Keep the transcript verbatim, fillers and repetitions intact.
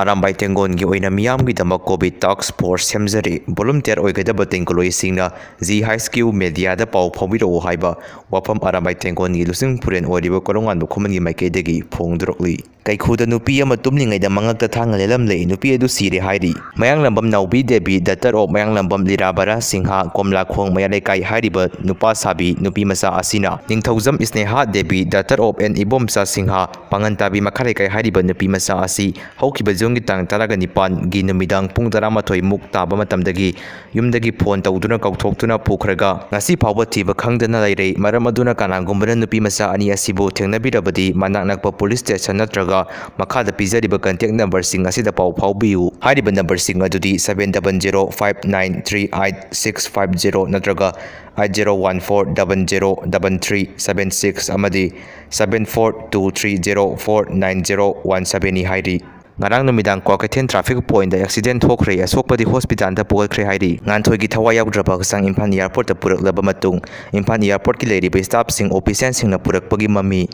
ꯑꯔꯥꯝꯕꯥꯏ ꯇꯦꯡꯒꯣꯟꯒꯤ ꯑꯣꯏꯅ ꯃꯤꯌꯥꯝꯒꯤꯗꯃꯛ COVID task force ꯁꯦꯝꯖꯔꯤ꯫ Volunteer ꯑꯣꯏꯒꯗꯕ ꯇꯦꯡꯒꯣꯂꯣꯏꯁꯤꯡꯅ G H Q Media ꯗ ꯄꯥꯎ ꯐꯥꯎꯕꯤꯔꯛꯎ ꯍꯥꯏꯕ ꯋꯥꯐꯝ ꯑꯔꯥꯝꯕꯥꯏ ꯇꯦꯡꯒꯣꯟꯒꯤ ꯂꯨꯆꯤꯡ ꯄꯨꯔꯦꯟ ꯑꯣꯏꯔꯤꯕ ꯀꯣꯔꯧꯉꯥꯟꯕ ꯈꯨꯃꯟꯒꯤ ꯃꯥꯏꯀꯩꯗꯒꯤ ꯐꯣꯡꯗꯣꯔꯛꯂꯤ꯫ ꯀꯩꯈꯨꯗ ꯅꯨꯄꯤ ꯑꯃ ꯇꯨꯝꯂꯤꯉꯩꯗ ꯃꯉꯛꯇ ꯊꯥꯡꯅ ꯂꯦꯜꯂꯝꯂꯦ꯫ ꯅꯨꯄꯤ ꯑꯗꯨ ꯁꯤꯔꯦ ꯍꯥꯏꯔꯤ꯫ ꯃꯌꯥꯡꯂꯝꯕꯝ ꯅꯥꯎꯕꯤ ꯗꯦꯕꯤ, daughter of ꯃꯌꯥꯡꯂꯝꯕꯝ ꯂꯤꯔꯥꯕꯔꯥ ꯁꯤꯡꯍ, ꯀꯣꯝꯂꯥꯈꯣꯡ ꯃꯌꯥ ꯂꯩꯀꯥꯏ ꯍꯥꯏꯔꯤꯕ ꯅꯨꯄꯥ ꯁꯥꯕꯤ ꯅꯨꯄꯤ ꯃꯆꯥ ꯑꯁꯤꯅ Ningthoujam Sneha Devi, daughter of N Ibomcha Singh, ꯄꯥꯡꯒꯟꯇꯥꯕꯤ ꯃꯈꯥ ꯂꯩꯀꯥꯏ ꯍꯥꯏꯔꯤꯕ ꯅꯨꯄꯤ ꯃꯆꯥ ꯑꯁꯤ ꯍꯧꯈꯤꯕ ꯖꯨꯟꯒꯤ ꯇꯥꯡ ꯇꯔꯥꯒ ꯅꯤꯄꯥꯟꯒꯤ ꯅꯨꯃꯤꯗꯥꯡ ꯄꯨꯡ ꯇꯔꯥꯃꯥꯊꯣꯏ ꯃꯨꯛ ꯇꯥꯕ ꯃꯇꯝꯗꯒꯤ ꯌꯨꯝꯗꯒꯤ ꯐꯣꯟ ꯇꯧꯗꯨꯅ ꯀꯥꯎꯊꯣꯛꯇꯨꯅ ꯄꯨꯈ꯭ꯔꯒ ꯉꯁꯤ ꯐꯥꯎꯕ ꯊꯤꯕ ꯈꯪꯗꯅ ꯂꯩꯔꯦ꯫ ꯃꯔꯝ ꯑꯗꯨꯅ ꯀꯅꯥꯒꯨꯝꯕꯅ ꯅꯨꯄꯤ ꯃꯆꯥ ꯑꯅꯤ ꯑꯁꯤꯕꯨ ꯊꯦꯡꯅꯕꯤꯔꯕꯗꯤ ꯃꯅꯥꯛ ꯅꯛꯄ police station ꯅꯠꯇ꯭ꯔꯒ ꯃꯈꯥꯗ ꯄꯤꯖꯔꯤꯕ contact number ꯁꯤꯡ ꯑꯁꯤꯗ ꯄꯥꯎ ꯐꯥꯎꯕꯤꯌꯨ꯫ ꯍꯥꯏꯔꯤꯕ number ꯁꯤꯡ ꯑꯗꯨꯗꯤ seven double zero five nine three eight six five zero ꯅꯠꯇ꯭ꯔꯒ eight zero one four double zero double three seven six ꯑꯃꯗꯤ seven four two three zero four nine zero one seven ꯅꯤ ꯍꯥꯏꯔꯤ꯫ ꯉꯔꯥꯡ ꯅꯨꯃꯤꯗꯥꯡ Kwakeithel traffic point ꯗ accident ꯊꯣꯛꯈ꯭ꯔꯦ꯫ ꯑꯁꯣꯛꯄꯗꯤ hospital ꯗ ꯄꯨꯈꯠꯈ꯭ꯔꯦ ꯍꯥꯏꯔꯤ꯫ ꯉꯥꯟꯊꯣꯏꯒꯤ ꯊꯋꯥꯏ ꯌꯥꯎꯗ꯭ꯔꯕ ꯍꯛꯆꯥꯡ ꯏꯝꯐꯥꯜ airport ꯇ ꯄꯨꯔꯛꯂꯕ ꯃꯇꯨꯡ ꯏꯝꯐꯥꯜ airport ꯀꯤ ꯂꯩꯔꯤꯕ staff ꯁꯤꯡ, official ꯁꯤꯡꯅ ꯄꯨꯔꯛꯄꯒꯤ ꯃꯃꯤ